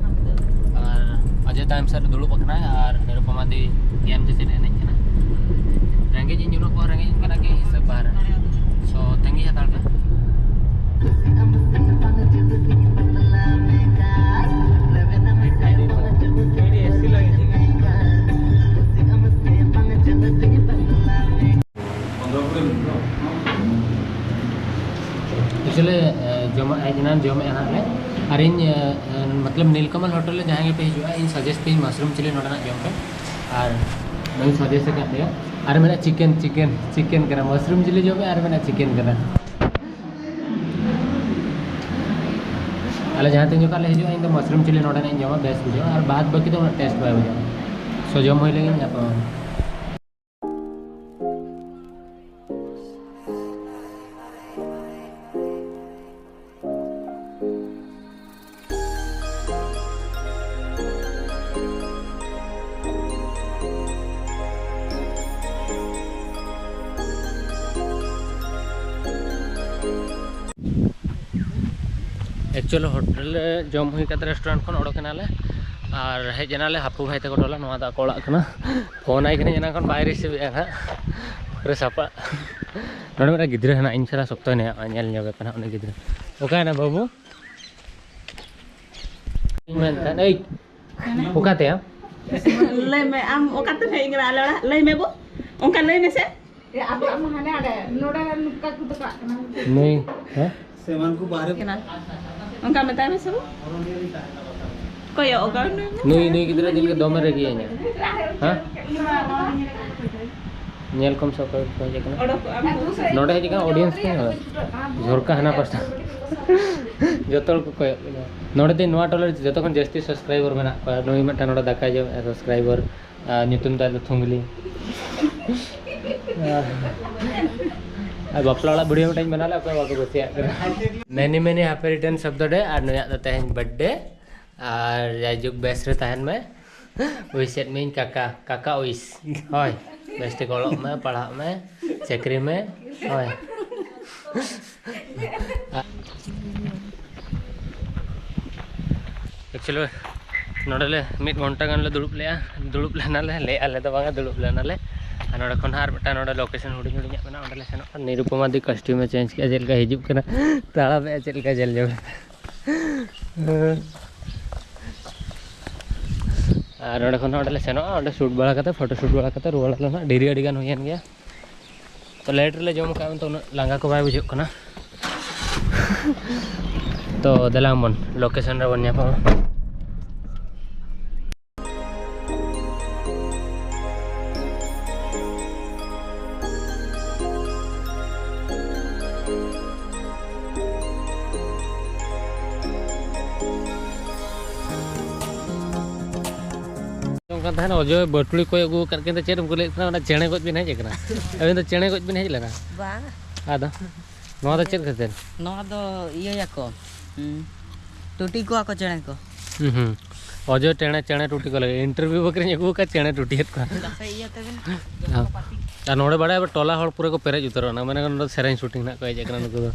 ᱟᱨ ᱚᱡᱚᱭ ᱛᱟᱭᱚᱢ ᱥᱮᱫ ᱨᱮ ᱫᱩᱲᱩᱵ ᱟᱠᱟᱱᱟᱭ ᱟᱨ ᱱᱤᱨᱩᱯᱚᱢᱟ ᱫᱤ ᱜᱮᱢ ᱪᱮᱫ ᱮ ᱮᱱᱮᱡ ᱠᱟᱱᱟ᱾ ᱨᱮᱸᱜᱮᱡ ᱤᱧ ᱡᱩᱱᱩᱜ ᱠᱚ ᱨᱮᱸᱜᱮᱡ ᱤᱧ ᱠᱟᱱᱟ ᱠᱤ ᱦᱤᱥᱟᱹᱵ ᱵᱟᱦᱨᱮ᱾ So ᱛᱟᱺᱜᱤ ᱦᱟᱛᱟᱲ ᱯᱮ᱾ ᱮᱠᱪᱩᱭᱮᱞᱤ ᱡᱚᱢᱟᱜ ᱦᱮᱡ ᱮᱱᱟ, ᱡᱚᱢᱮᱫᱼᱟ ᱦᱟᱸᱜ ᱞᱮ᱾ ᱟᱨ ᱤᱧ ᱢᱚᱛᱞᱚᱵ ᱱᱤᱞᱠᱚᱢᱚᱞ ᱦᱳᱴᱮᱞ ᱨᱮ ᱡᱟᱦᱟᱸᱭ ᱜᱮᱯᱮ ᱦᱤᱡᱩᱜᱼᱟ, ᱤᱧ ᱥᱟᱡᱮᱥᱴ ᱯᱮᱭᱟᱹᱧ ᱢᱟᱥᱨᱩᱢ ᱪᱤᱞᱤ ᱱᱚᱰᱮᱱᱟᱜ ᱡᱚᱢ ᱯᱮ᱾ ᱟᱨ ᱱᱚᱣᱟᱧ ᱥᱟᱡᱮᱥᱴ ᱟᱠᱟᱫ ᱯᱮᱭᱟ᱾ ᱟᱨ ᱢᱮᱱᱟᱜᱼᱟ ᱪᱤᱠᱮᱱ, ᱪᱤᱠᱮᱱ, ᱪᱤᱠᱮᱱ ᱠᱟᱱᱟ, ᱢᱟᱥᱨᱩᱢ ᱪᱤᱞᱤ ᱡᱚᱢ ᱯᱮ, ᱟᱨ ᱢᱮᱱᱟᱜᱼᱟ ᱪᱤᱠᱮᱱ ᱠᱟᱱᱟ᱾ ᱟᱞᱮ ᱡᱟᱦᱟᱸ ᱛᱤᱱ ᱡᱚᱠᱷᱟᱜ ᱞᱮ ᱦᱤᱡᱩᱜᱼᱟ, ᱤᱧ ᱫᱚ ᱢᱟᱥᱨᱩᱢ ᱪᱤᱞᱤ ᱱᱚᱰᱮᱱᱟᱜ ᱤᱧ ᱡᱚᱢᱟ, ᱵᱮᱥ ᱵᱩᱡᱷᱟᱹᱜᱼᱟ, ᱟᱨ ᱵᱟᱫ ᱵᱟᱹᱠᱤ ᱫᱚ ᱩᱱᱟᱹᱜ ᱴᱮᱥᱴ ᱵᱟᱭ ᱵᱩᱡᱷᱟᱹᱜᱼᱟ᱾ ᱥᱚ ᱡᱚᱢ ᱦᱩᱭ ᱞᱮᱜᱮ, ᱧᱟᱯᱟᱢ ᱟᱵᱚᱱ᱾ ᱮᱠᱪᱩᱭᱮᱞᱤ ᱦᱳᱴᱮᱞ ᱨᱮ ᱡᱚᱢ ᱦᱩᱭ ᱠᱟᱛᱮ ᱨᱮᱥᱴᱩᱨᱮᱱᱴ ᱠᱷᱚᱱ ᱚᱰᱚᱠ ᱮᱱᱟᱞᱮ ᱟᱨ ᱦᱮᱡ ᱮᱱᱟᱞᱮ ᱦᱟᱹᱯᱩ ᱵᱷᱟᱭ ᱛᱟᱠᱚ ᱴᱚᱞᱟ᱾ ᱱᱚᱣᱟ ᱫᱚ ᱟᱠᱚ ᱚᱲᱟᱜ ᱠᱟᱱᱟ᱾ ᱯᱷᱳᱱ ᱟᱭ ᱠᱟᱹᱱᱟᱹᱧ ᱮᱱᱟᱝ ᱠᱷᱚᱱ ᱵᱟᱭ ᱨᱤᱥᱤᱵᱷ ᱮᱫᱼᱟ ᱱᱟᱦᱟᱜ, ᱯᱩᱨᱟᱹ ᱥᱟᱯᱟᱜ᱾ ᱱᱚᱰᱮ ᱢᱤᱫᱴᱟᱝ ᱜᱤᱫᱽᱨᱟᱹ ᱦᱮᱱᱟᱜ, ᱤᱧ ᱥᱟᱞᱟᱜ ᱥᱚᱠᱛᱚᱭ ᱱᱮᱭᱟᱜᱼᱟ, ᱧᱮᱞ ᱧᱚᱜᱮ ᱯᱮ ᱱᱟᱦᱟᱜ ᱩᱱᱤ ᱜᱤᱫᱽᱨᱟᱹ᱾ ᱚᱠᱟᱭᱮᱱᱟ ᱵᱟᱹᱵᱩ? ᱤᱧ ᱢᱮᱱ ᱛᱟᱦᱮᱸᱫ, ᱮᱭ, ᱚᱠᱟᱛᱮ ᱟᱢ? ᱞᱟᱹᱭ ᱢᱮ, ᱟᱢ ᱚᱠᱟᱛᱮᱢ ᱦᱮᱡ ᱠᱟᱱᱟ ᱟᱞᱮ ᱚᱲᱟᱜ? ᱞᱟᱹᱭ ᱢᱮ ᱵᱚ, ᱚᱱᱠᱟ ᱞᱟᱹᱭ ᱢᱮᱥᱮ᱾ ᱮ, ᱟᱯᱮ ᱟᱢ ᱦᱟᱱᱮ ᱟᱲᱮ, ᱱᱚᱰᱮ ᱱᱚᱝᱠᱟ ᱠᱚ ᱫᱚᱠᱟᱜ ᱠᱟᱱᱟ᱾ ᱱᱩᱭ, ᱦᱮᱸ? ᱠᱟᱱᱟ᱾ ᱚᱱᱠᱟ ᱢᱮᱛᱟᱭ ᱢᱮᱥᱮ ᱵᱚ᱾ ᱠᱚᱭᱚᱜ ᱚᱠᱟ ᱱᱩᱭ ᱢᱟ᱾ ᱱᱩᱭ, ᱱᱩᱭ ᱜᱤᱫᱽᱨᱟᱹ ᱧᱮᱞ ᱠᱟᱛᱮ ᱫᱚᱢᱮ ᱨᱟᱹᱜᱤᱭᱟᱹᱧᱟ᱾ ᱦᱮᱸ? ᱧᱮᱞ ᱠᱚᱢ ᱥᱮ ᱚᱠᱚᱭ ᱠᱚ ᱦᱮᱡ ᱟᱠᱟᱱᱟ᱾ ᱚᱰᱚᱠᱚᱜ ᱟᱢ᱾ ᱱᱚᱰᱮ ᱦᱮᱡ ᱟᱠᱟᱱᱟ audience ᱠᱚ ᱧᱮᱞ᱾ ᱡᱷᱚᱨᱠᱟ ᱦᱟᱱᱟ ᱯᱟᱥᱴᱟ᱾ ᱡᱚᱛᱚ ᱦᱚᱲ ᱠᱚ ᱠᱚᱭᱚᱜ ᱠᱮᱫᱟ᱾ ᱱᱚᱰᱮ ᱫᱚ ᱱᱚᱣᱟ ᱴᱚᱞᱟ ᱨᱮ ᱡᱚᱛᱚ ᱠᱷᱚᱱ ᱡᱟᱹᱥᱛᱤ subscriber ᱢᱮᱱᱟᱜ ᱠᱚᱣᱟ᱾ ᱱᱩᱭ ᱢᱤᱫᱴᱟᱝ ᱱᱚᱰᱮ ᱫᱟᱠᱟᱭ ᱡᱚᱢᱮᱫᱼᱟ subscriber᱾ ᱟᱨ ᱧᱩᱛᱩᱢ ᱛᱟᱭ ᱫᱚ ᱛᱷᱩᱝᱜᱽᱞᱤ᱾ ᱟᱨ ᱵᱟᱯᱞᱟ ᱚᱲᱟᱜ video ᱢᱤᱫᱴᱟᱝ ᱵᱮᱱᱟᱣ ᱞᱮᱫ, ᱚᱠᱚᱭ ᱵᱟᱠᱚ ᱠᱩᱥᱤᱭᱟᱜ ᱠᱟᱱᱟ᱾ Many many happy returns of the day, ᱟᱨ ᱱᱩᱭᱟᱜ ᱫᱚ ᱛᱮᱦᱮᱧ birthday, ᱟᱨ ᱡᱟᱭᱡᱩᱜᱽ ᱵᱮᱥ ᱨᱮ ᱛᱟᱦᱮᱱ ᱢᱮ᱾ Wish ᱮᱫ ᱢᱤᱭᱟᱹᱧ ᱠᱟᱠᱟ, ᱠᱟᱠᱟ wish᱾ ᱦᱳᱭ, ᱵᱮᱥ ᱴᱷᱤᱠ ᱚᱞᱚᱜ ᱢᱮ, ᱯᱟᱲᱦᱟᱜ ᱢᱮ, ᱪᱟᱹᱠᱨᱤ ᱢᱮ᱾ ᱦᱳᱭ᱾ Actually ᱱᱚᱰᱮ ᱞᱮ ᱢᱤᱫ ᱜᱷᱚᱱᱴᱟ ᱜᱟᱱ ᱞᱮ ᱫᱩᱲᱩᱵ ᱞᱮᱜᱼᱟ, ᱫᱩᱲᱩᱵ ᱞᱮᱱᱟᱞᱮ, ᱞᱮᱜᱼᱟ ᱞᱮ ᱫᱚ ᱵᱟᱝᱟ, ᱫᱩᱲᱩᱵ ᱞᱮᱱᱟᱞᱮ᱾ ᱟᱨ ᱱᱚᱰᱮ ᱠᱷᱚᱱ ᱦᱟᱸᱜ ᱟᱨ ᱢᱤᱫᱴᱟᱝ ᱱᱚᱰᱮ ᱞᱳᱠᱮᱥᱚᱱ ᱦᱩᱰᱤᱧ ᱦᱩᱰᱤᱧᱟᱜ ᱢᱮᱱᱟᱜᱼᱟ, ᱚᱸᱰᱮ ᱞᱮ ᱥᱮᱱᱚᱜ ᱠᱟᱱᱟ᱾ ᱱᱤᱨᱩᱯᱚᱢᱟ ᱫᱤ ᱠᱚᱥᱴᱤᱭᱩᱢ ᱮ ᱪᱮᱧᱡᱽ ᱠᱮᱜᱼᱟ, ᱪᱮᱫ ᱞᱮᱠᱟ ᱦᱤᱡᱩᱜ ᱠᱟᱱᱟ, ᱛᱟᱲᱟᱢᱮᱜᱼᱟ ᱪᱮᱫ ᱞᱮᱠᱟ ᱧᱮᱞ ᱡᱚᱝ ᱨᱮ᱾ ᱟᱨ ᱱᱚᱰᱮ ᱠᱷᱚᱱ ᱦᱚᱸ ᱚᱸᱰᱮ ᱞᱮ ᱥᱮᱱᱚᱜᱼᱟ, ᱚᱸᱰᱮ ᱥᱩᱴ ᱵᱟᱲᱟ ᱠᱟᱛᱮ, ᱯᱷᱳᱴᱳ ᱥᱩᱴ ᱵᱟᱲᱟ ᱠᱟᱛᱮ ᱨᱩᱣᱟᱹᱲ ᱟᱞᱮ ᱱᱟᱦᱟᱜ᱾ ᱰᱮᱨᱤ ᱟᱹᱰᱤ ᱜᱟᱱ ᱦᱩᱭᱮᱱ ᱜᱮᱭᱟ, ᱛᱚ ᱞᱮᱴ ᱨᱮᱞᱮ ᱡᱚᱢ ᱠᱟᱜᱼᱟ, ᱢᱮᱱᱛᱮ ᱩᱱᱟᱹᱜ ᱞᱟᱸᱜᱟ ᱠᱚ ᱵᱟᱭ ᱵᱩᱡᱷᱟᱹᱜ ᱠᱟᱱᱟ᱾ ᱛᱚ ᱫᱮᱞᱟ ᱵᱚᱱ ᱞᱳᱠᱮᱥᱚᱱ ᱨᱮᱵᱚᱱ ᱧᱟᱯᱟᱢᱟ᱾ ᱡᱚᱝ ᱠᱟᱱ ᱛᱟᱦᱮᱱᱟ, ᱚᱡᱚᱭ ᱵᱟᱹᱴᱩᱲᱤ ᱠᱚᱭ ᱟᱹᱜᱩ ᱟᱠᱟᱫ ᱠᱤᱱ ᱫᱚ᱾ ᱪᱮᱫ ᱮᱢ ᱠᱩᱞᱤᱭᱮᱫ ᱠᱟᱱᱟ? ᱚᱱᱟ ᱪᱮᱬᱮ ᱜᱚᱡ ᱵᱤᱱ ᱦᱮᱡ ᱟᱠᱟᱱᱟ? ᱟᱹᱵᱤᱱ ᱫᱚ ᱪᱮᱬᱮ ᱜᱚᱡ ᱵᱤᱱ ᱦᱮᱡ ᱞᱮᱱᱟ? ᱵᱟᱝ᱾ ᱟᱫᱚ ᱱᱚᱣᱟ ᱫᱚ ᱪᱮᱫ ᱠᱷᱟᱹᱛᱤᱨ? ᱱᱚᱣᱟ ᱫᱚ ᱤᱭᱟᱹᱭᱟᱠᱚ, ᱦᱩᱸ, ᱴᱩᱴᱤ ᱠᱚᱣᱟ ᱠᱚ ᱪᱮᱬᱮ ᱠᱚ᱾ ᱦᱩᱸ, ᱦᱩᱸ᱾ ᱚᱡᱚᱭ ᱪᱮᱬᱮ, ᱪᱮᱬᱮ ᱴᱩᱴᱤ ᱠᱚ ᱞᱟᱹᱜᱤᱫ ᱤᱱᱴᱟᱨᱵᱷᱤᱭᱩ ᱵᱟᱠᱷᱨᱟᱧ ᱟᱹᱜᱩ ᱟᱠᱟᱫ, ᱪᱮᱬᱮ ᱴᱩᱴᱤᱭᱮᱫ ᱠᱚᱣᱟ᱾ ᱠᱟᱛᱷᱟ ᱤᱭᱟᱹ ᱛᱟᱵᱮᱱ᱾ ᱦᱮᱸ᱾ ᱟᱨ ᱱᱚᱰᱮ ᱵᱟᱲᱟᱭᱟ ᱴᱚᱞᱟ ᱦᱚᱲ ᱯᱩᱨᱟᱹ ᱠᱚ ᱯᱮᱨᱮᱡ ᱩᱛᱟᱹᱨᱚᱜᱼᱟ, ᱢᱟᱱᱮ ᱱᱚᱰᱮ ᱥᱮᱨᱮᱧ ᱥᱩᱴᱤᱝ ᱱᱟᱜ ᱠᱚ ᱦᱮᱡ ᱟᱠᱟᱱᱟ ᱱᱩᱠᱩ ᱫᱚ᱾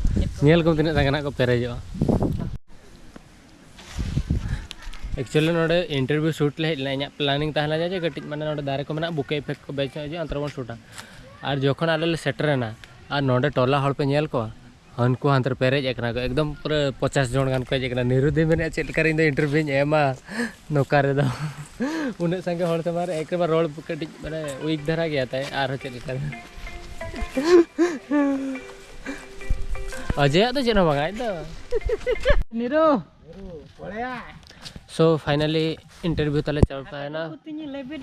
ᱧᱮᱞ ᱠᱚᱢ ᱛᱤᱱᱟᱹᱜ ᱥᱟᱸᱜᱮ ᱱᱟᱜ ᱠᱚ ᱯᱮᱨᱮᱡᱚᱜᱼᱟ᱾ ᱮᱠᱪᱩᱭᱮᱞᱤ ᱱᱚᱰᱮ ᱤᱱᱴᱟᱨᱵᱷᱤᱭᱩ ᱥᱩᱴ ᱞᱮ ᱦᱮᱡ ᱞᱮᱱᱟ᱾ ᱤᱧᱟᱹᱜ ᱯᱞᱟᱱᱤᱝ ᱛᱟᱦᱮᱸ ᱞᱮᱱᱟ ᱡᱮ ᱠᱟᱹᱴᱤᱡ ᱢᱟᱱᱮ ᱱᱚᱰᱮ ᱫᱟᱨᱮ ᱠᱚ ᱢᱮᱱᱟᱜᱼᱟ, ᱵᱩᱠᱮ ᱤᱯᱷᱮᱠᱴ ᱠᱚ ᱵᱮᱥ ᱧᱚᱜ ᱦᱤᱡᱩᱜᱼᱟ, ᱚᱱᱛᱮ ᱨᱮᱵᱚᱱ ᱥᱩᱴᱟ᱾ ᱟᱨ ᱡᱚᱠᱷᱚᱱ ᱟᱞᱮ ᱞᱮ ᱥᱮᱴᱮᱨᱮᱱᱟ ᱟᱨ ᱱᱚᱰᱮ ᱴᱚᱞᱟ ᱦᱚᱲ ᱯᱮ ᱧᱮᱞ ᱠᱚᱣᱟ, ᱩᱱᱠᱩ ᱦᱟᱱᱛᱮ ᱨᱮ ᱯᱮᱨᱮᱡ ᱟᱠᱟᱱᱟ ᱠᱚ, ᱮᱠᱫᱚᱢ ᱯᱩᱨᱟᱹ ᱯᱚᱪᱟᱥ ᱡᱚᱱ ᱜᱟᱱ ᱠᱚ ᱦᱮᱡ ᱟᱠᱟᱱᱟ᱾ ᱱᱤᱨᱩ ᱫᱤ ᱢᱮᱱᱮᱫᱼᱟ, "ᱪᱮᱫ ᱞᱮᱠᱟ ᱨᱮ ᱤᱧ ᱫᱚ ᱤᱱᱴᱟᱨᱵᱷᱤᱣ ᱤᱧ ᱮᱢᱟ ᱱᱚᱝᱠᱟ ᱨᱮᱫᱚ?" ᱩᱱᱟᱹᱜ ᱥᱟᱸᱜᱮ ᱦᱚᱲ ᱛᱮᱢᱟ ᱮᱠ ᱨᱮᱢᱟ ᱨᱚᱲ ᱠᱟᱹᱴᱤᱡ ᱢᱟᱱᱮ ᱩᱭᱤᱠ ᱫᱷᱟᱨᱟ ᱜᱮᱭᱟ ᱛᱟᱭ, ᱟᱨᱦᱚᱸ ᱪᱮᱫ ᱞᱮᱠᱟ ᱨᱮ? ᱚᱡᱚᱭᱟᱜ ᱫᱚ ᱪᱮᱫ ᱦᱚᱸ ᱵᱟᱝ, ᱟᱡ ᱫᱚ᱾ ᱱᱤᱨᱩ᱾ So finally interview ᱛᱟᱞᱮ ᱪᱟᱵᱟᱭᱮᱱᱟ᱾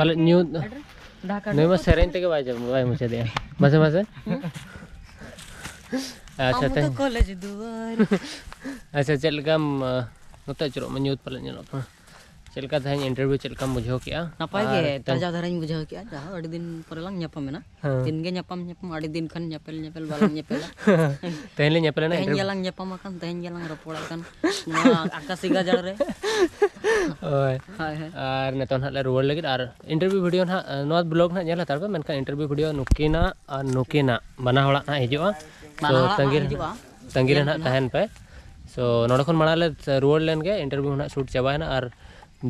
ᱯᱟᱞᱮ ᱧᱩ, ᱱᱩᱭ ᱢᱟ ᱥᱮᱨᱮᱧ ᱛᱮᱜᱮ ᱵᱟᱭ ᱡᱚᱢ, ᱵᱟᱭ ᱢᱩᱪᱟᱹᱫᱮᱜᱼᱟ᱾ ᱢᱟᱥᱮ, ᱢᱟᱥᱮ᱾ ᱟᱪᱪᱷᱟ, ᱟᱢ ᱫᱚ ᱛᱮᱦᱮᱧ ᱠᱚᱞᱮᱡᱽ ᱫᱩᱣᱟᱹᱨ᱾ ᱟᱪᱪᱷᱟ, ᱪᱮᱫ ᱞᱮᱠᱟᱢ, ᱟᱸ, ᱱᱚᱛᱮ ᱟᱹᱪᱩᱨᱚᱜ ᱢᱮ, ᱧᱩᱛ ᱯᱟᱞᱮ ᱧᱮᱞᱚᱜ ᱠᱟᱱᱟ᱾ ᱪᱮᱫ ᱞᱮᱠᱟ ᱛᱮᱦᱮᱧ interview ᱪᱮᱫ ᱞᱮᱠᱟᱢ ᱵᱩᱡᱷᱟᱹᱣ ᱠᱮᱜᱼᱟ? ᱱᱟᱯᱟᱭ ᱜᱮ, ᱟᱨ ᱛᱮᱦᱮᱧ ᱛᱟᱡᱟ ᱫᱷᱟᱨᱟᱧ ᱵᱩᱡᱷᱟᱹᱣ ᱠᱮᱜᱼᱟ, ᱡᱟᱦᱟᱸ ᱟᱹᱰᱤ ᱫᱤᱱ ᱯᱚᱨᱮ ᱞᱟᱝ ᱧᱟᱯᱟᱢ ᱮᱱᱟ᱾ ᱦᱮᱸ᱾ ᱫᱤᱱ ᱜᱮ ᱧᱟᱯᱟᱢ, ᱧᱟᱯᱟᱢ, ᱟᱹᱰᱤ ᱫᱤᱱ ᱠᱷᱟᱱ ᱧᱮᱯᱮᱞ, ᱧᱮᱯᱮᱞ ᱵᱟᱞᱟᱝ ᱧᱮᱯᱮᱞᱟ᱾ ᱛᱮᱦᱮᱧ ᱞᱮ ᱧᱮᱯᱮᱞ ᱮᱱᱟ, ᱛᱮᱦᱮᱧ interview᱾ ᱜᱮᱞᱟᱝ ᱧᱟᱯᱟᱢ ᱟᱠᱟᱱ, ᱛᱮᱦᱮᱧ ᱜᱮᱞᱟᱝ ᱨᱚᱯᱚᱲ ᱟᱠᱟᱱ ᱱᱚᱣᱟ ᱟᱠᱟᱥᱤ ᱜᱟᱡᱟᱲ ᱨᱮ᱾ ᱦᱳᱭ᱾ ᱦᱳᱭ, ᱦᱳᱭ᱾ ᱟᱨ ᱱᱤᱛᱚᱜ ᱱᱟᱦᱟᱜ ᱞᱮ ᱨᱩᱣᱟᱹᱲ ᱞᱟᱹᱜᱤᱫ, ᱟᱨ interview video ᱱᱟᱦᱟᱜ, ᱱᱚᱣᱟ vlog ᱱᱟᱦᱟᱜ ᱧᱮᱞ ᱦᱟᱛᱟᱲ ᱯᱮ, ᱢᱮᱱᱠᱷᱟᱱ interview video ᱱᱩᱠᱤᱱᱟᱜ ᱟᱨ ᱱᱩᱠᱤᱱᱟᱜ ᱵᱟᱱᱟ ᱦᱚᱲᱟᱜ ᱱᱟᱦᱟᱜ ᱦᱤᱡᱩᱜᱼᱟ᱾ ᱵᱟᱱᱟ ᱛᱚ ᱦᱚᱲᱟᱜ ᱛᱟᱺᱜᱤ ᱱᱟᱦᱟᱜ ᱨᱮ, ᱦᱤᱡᱩᱜᱼᱟ᱾ ᱛᱟᱺᱜᱤ ᱨᱮ ᱧᱮᱞ ᱱᱟᱦᱟᱜ ᱯᱮ ᱱᱟᱦᱟᱜ᱾ ᱛᱟᱦᱮᱱ ᱯᱮ᱾ So ᱱᱚᱰᱮ ᱠᱷᱚᱱ ᱢᱟᱲᱟᱝ ᱞᱮ ᱨᱩᱣᱟᱹᱲ ᱞᱮᱱ ᱜᱮ, interview ᱱᱟᱦᱟᱜ shoot ᱪᱟᱵᱟᱭᱮᱱᱟ, ᱟᱨ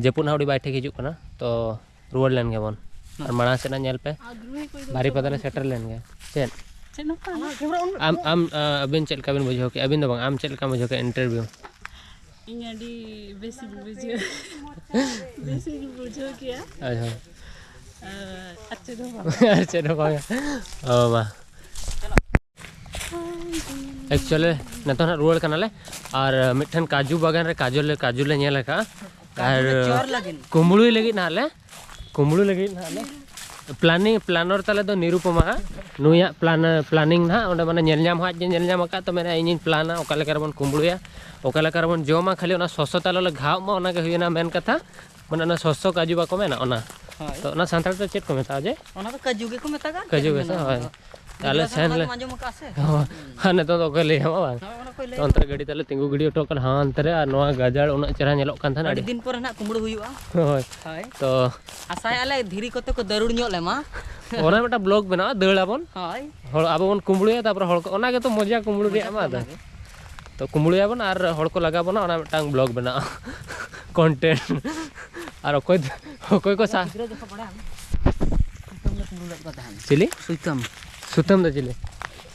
ᱡᱟᱹᱯᱩᱫ ᱱᱟᱦᱟᱜ ᱟᱹᱰᱤ ᱵᱟᱭ ᱴᱷᱤᱠ ᱦᱤᱡᱩᱜ ᱠᱟᱱᱟ, ᱛᱚ ᱨᱩᱣᱟᱹᱲ ᱞᱮᱱ ᱜᱮᱵᱚᱱ᱾ ᱟᱨ ᱢᱟᱲᱟᱝ ᱥᱮᱫ ᱦᱟᱸᱜ ᱧᱮᱞ ᱯᱮ᱾ ᱵᱟᱨᱤᱯᱟᱫᱟ ᱞᱮ ᱥᱮᱴᱮᱨ ᱞᱮᱱ ᱜᱮ᱾ ᱪᱮᱫ? ᱪᱮᱫ ᱦᱚᱸ ᱵᱟᱝ᱾ ᱟᱢ ᱟᱢ ᱟ, ᱟᱹᱵᱤᱱ ᱪᱮᱫ ᱞᱮᱠᱟ ᱵᱤᱱ ᱵᱩᱡᱷᱟᱹᱣ ᱠᱮᱜᱼᱟ? ᱟᱹᱵᱤᱱ ᱫᱚ ᱵᱟᱝ, ᱟᱢ ᱪᱮᱫ ᱞᱮᱠᱟᱢ ᱵᱩᱡᱷᱟᱹᱣ ᱠᱮᱜᱼᱟ ᱤᱱᱴᱟᱨᱵᱷᱤᱭᱩ? ᱤᱧ ᱟᱹᱰᱤ ᱵᱮᱥᱤᱧ ᱵᱩᱡᱷᱟᱹᱣ ᱵᱮᱥᱤᱧ ᱵᱩᱡᱷᱟᱹᱣ ᱠᱮᱜᱼᱟ᱾ ᱟᱪᱪᱷᱟ᱾ ᱟᱨ ᱪᱮᱫ ᱦᱚᱸ ᱵᱟᱝ᱾ ᱟᱨ ᱪᱮᱫ ᱦᱚᱸ ᱵᱟᱝ᱾ ᱚ ᱢᱟ᱾ ᱮᱠᱪᱩᱭᱮᱞᱤ ᱱᱤᱛᱚᱜ ᱱᱟᱦᱟᱜ ᱨᱩᱣᱟᱹᱲ ᱠᱟᱱᱟᱞᱮ, ᱟᱨ ᱢᱤᱫᱴᱷᱮᱱ ᱠᱟᱡᱩ ᱵᱟᱜᱟᱱ ᱨᱮ ᱠᱟᱡᱩ ᱞᱮ, ᱠᱟᱡᱩ ᱞᱮ ᱧᱮᱞ ᱟᱠᱟᱫᱼᱟ᱾ ᱟᱨ ᱠᱩᱢᱵᱽᱲᱩᱭ ᱞᱟᱹᱜᱤᱫ ᱱᱟᱦᱟᱜ ᱞᱮ, ᱠᱩᱢᱵᱽᱲᱩ ᱞᱟᱹᱜᱤᱫ ᱱᱟᱦᱟᱜ ᱞᱮ ᱯᱞᱟᱱᱤᱝ, ᱯᱞᱟᱱᱚᱨ ᱛᱟᱞᱮ ᱫᱚ ᱱᱤᱨᱩᱯᱚᱢᱟ ᱦᱟᱸᱜ᱾ ᱱᱩᱭᱟᱜ ᱯᱞᱟᱱ, ᱯᱞᱟᱱᱤᱝ ᱱᱟᱦᱟᱜ ᱚᱸᱰᱮ ᱢᱟᱱᱮ ᱧᱮᱞ ᱧᱟᱢ ᱦᱟᱸᱜ ᱡᱮ ᱧᱮᱞ ᱧᱟᱢ ᱟᱠᱟᱫ, ᱛᱚ ᱢᱮᱱᱟ ᱤᱧᱤᱧ ᱯᱞᱟᱱᱟ ᱚᱠᱟ ᱞᱮᱠᱟ ᱨᱮᱵᱚᱱ ᱠᱩᱢᱵᱽᱲᱩᱭᱟ, ᱚᱠᱟ ᱞᱮᱠᱟ ᱨᱮᱵᱚᱱ ᱡᱚᱢᱟ, ᱠᱷᱟᱹᱞᱤ ᱚᱱᱟ ᱥᱚᱥᱚ ᱛᱟᱞᱮ ᱞᱮ ᱜᱷᱟᱣ ᱢᱟ, ᱚᱱᱟᱜᱮ ᱦᱩᱭᱮᱱᱟ ᱢᱮᱱ ᱠᱟᱛᱷᱟ᱾ ᱢᱟᱱᱮ ᱚᱱᱟ ᱥᱚᱥᱚ ᱠᱟᱡᱩ ᱵᱟᱠᱚ ᱢᱮᱱᱟ ᱚᱱᱟ᱾ ᱦᱳᱭ᱾ ᱛᱚ ᱚᱱᱟ ᱥᱟᱱᱛᱟᱲ ᱛᱮ ᱪᱮᱫ ᱠᱚ ᱢᱮᱛᱟᱜᱼᱟ ᱡᱮ? ᱚᱱᱟ ᱫᱚ ᱠᱟᱡᱩ ᱜᱮᱠᱚ ᱢᱮᱛᱟᱜᱼᱟ᱾ ᱠᱟᱡᱩ ᱪᱮᱫ ᱜᱮ ᱥᱮ, ᱢᱮᱱᱟ ᱦᱳᱭ᱾ ᱚᱱᱟ ᱫᱚ? ᱟᱞᱮ ᱜᱤᱫᱽᱨᱟᱹ ᱥᱮᱱ ᱥᱟᱶ ᱞᱮ ᱟᱸᱡᱚᱢ ᱟᱠᱟᱫᱼᱟ ᱥᱮ? ᱦᱳᱭ᱾ ᱟᱨ ᱱᱤᱛᱚᱜ ᱫᱚ ᱚᱠᱚᱭ ᱞᱟᱹᱭ ᱟᱢᱟ ᱵᱟᱝ? ᱦᱳᱭ, ᱚᱱᱟ ᱠᱚᱭ ᱞᱟᱹᱭ ᱛᱚ ᱚᱱᱛᱮ ᱟᱢᱟ᱾ ᱨᱮ ᱜᱟᱹᱰᱤ ᱛᱟᱞᱮ ᱛᱤᱸᱜᱩ ᱜᱤᱰᱤ ᱦᱚᱴᱚ ᱠᱟᱱᱟ ᱦᱟᱱᱛᱮ ᱨᱮ, ᱟᱨ ᱱᱚᱣᱟ ᱜᱟᱡᱟᱲ ᱩᱱᱟᱹᱜ ᱪᱮᱦᱨᱟ ᱧᱮᱞᱚᱜ ᱠᱟᱱ ᱛᱟᱦᱮᱱᱟ, ᱟᱹᱰᱤ ᱟᱹᱰᱤ ᱫᱤᱱ ᱯᱚᱨᱮ ᱱᱟᱦᱟᱜ ᱠᱩᱢᱵᱽᱲᱩ ᱦᱩᱭᱩᱜᱼᱟ᱾ ᱦᱳᱭ᱾ ᱦᱳᱭ᱾ ᱛᱚ ᱟᱥᱟᱭᱟᱞᱮ ᱫᱷᱤᱨᱤ ᱠᱚᱛᱮ ᱠᱚ ᱫᱟᱹᱨᱩᱲ ᱧᱚᱜ ᱞᱮᱢᱟ᱾ ᱚᱱᱟ ᱢᱤᱫᱴᱟᱝ ᱵᱞᱚᱜ ᱵᱮᱱᱟᱣᱟ, ᱫᱟᱹᱲ ᱟᱵᱚᱱ᱾ ᱦᱳᱭ᱾ ᱦᱚᱲ ᱟᱵᱚ ᱵᱚᱱ ᱠᱩᱢᱵᱽᱲᱩᱭᱟ, ᱛᱟᱨᱯᱚᱨᱮ ᱦᱚᱲ ᱠᱚ, ᱚᱱᱟ ᱜᱮᱛᱚ ᱢᱚᱡᱟ ᱠᱩᱢᱵᱽᱲᱩ ᱨᱮᱭᱟᱜ ᱢᱟ ᱟᱫᱚ᱾ ᱢᱚᱡᱟ ᱠᱚ ᱚᱱᱟ ᱜᱮ᱾ ᱛᱚ ᱠᱩᱢᱵᱽᱲᱩᱭᱟᱵᱚᱱ ᱟᱨ ᱦᱚᱲ ᱠᱚ ᱞᱟᱜᱟ ᱵᱚᱱᱟ, ᱚᱱᱟ ᱢᱤᱫᱴᱟᱝ ᱵᱞᱚᱜ ᱵᱮᱱᱟᱜᱼᱟ᱾ ᱠᱚᱱᱴᱮᱱᱴ᱾ ᱟᱨ ᱚᱠᱚᱭ ᱫᱚ, ᱚᱠᱚᱭ ᱠᱚ ᱥᱟ- ᱜᱤᱫᱽᱨᱟᱹ ᱡᱚᱠᱷᱚᱱ ᱵᱟᱲᱟᱭᱟᱢ, ᱥᱩᱛᱟᱹᱢ ᱞᱮ ᱠᱩᱢᱵᱽᱲᱩ ᱞᱮᱫ ᱠᱚ ᱛᱟᱦᱮᱸᱱ᱾ ᱪᱤᱞᱤ? ᱥᱩᱛᱟᱹᱢ᱾ ᱥᱩᱛᱟᱹᱢ ᱫᱚ ᱪᱤᱞᱤ?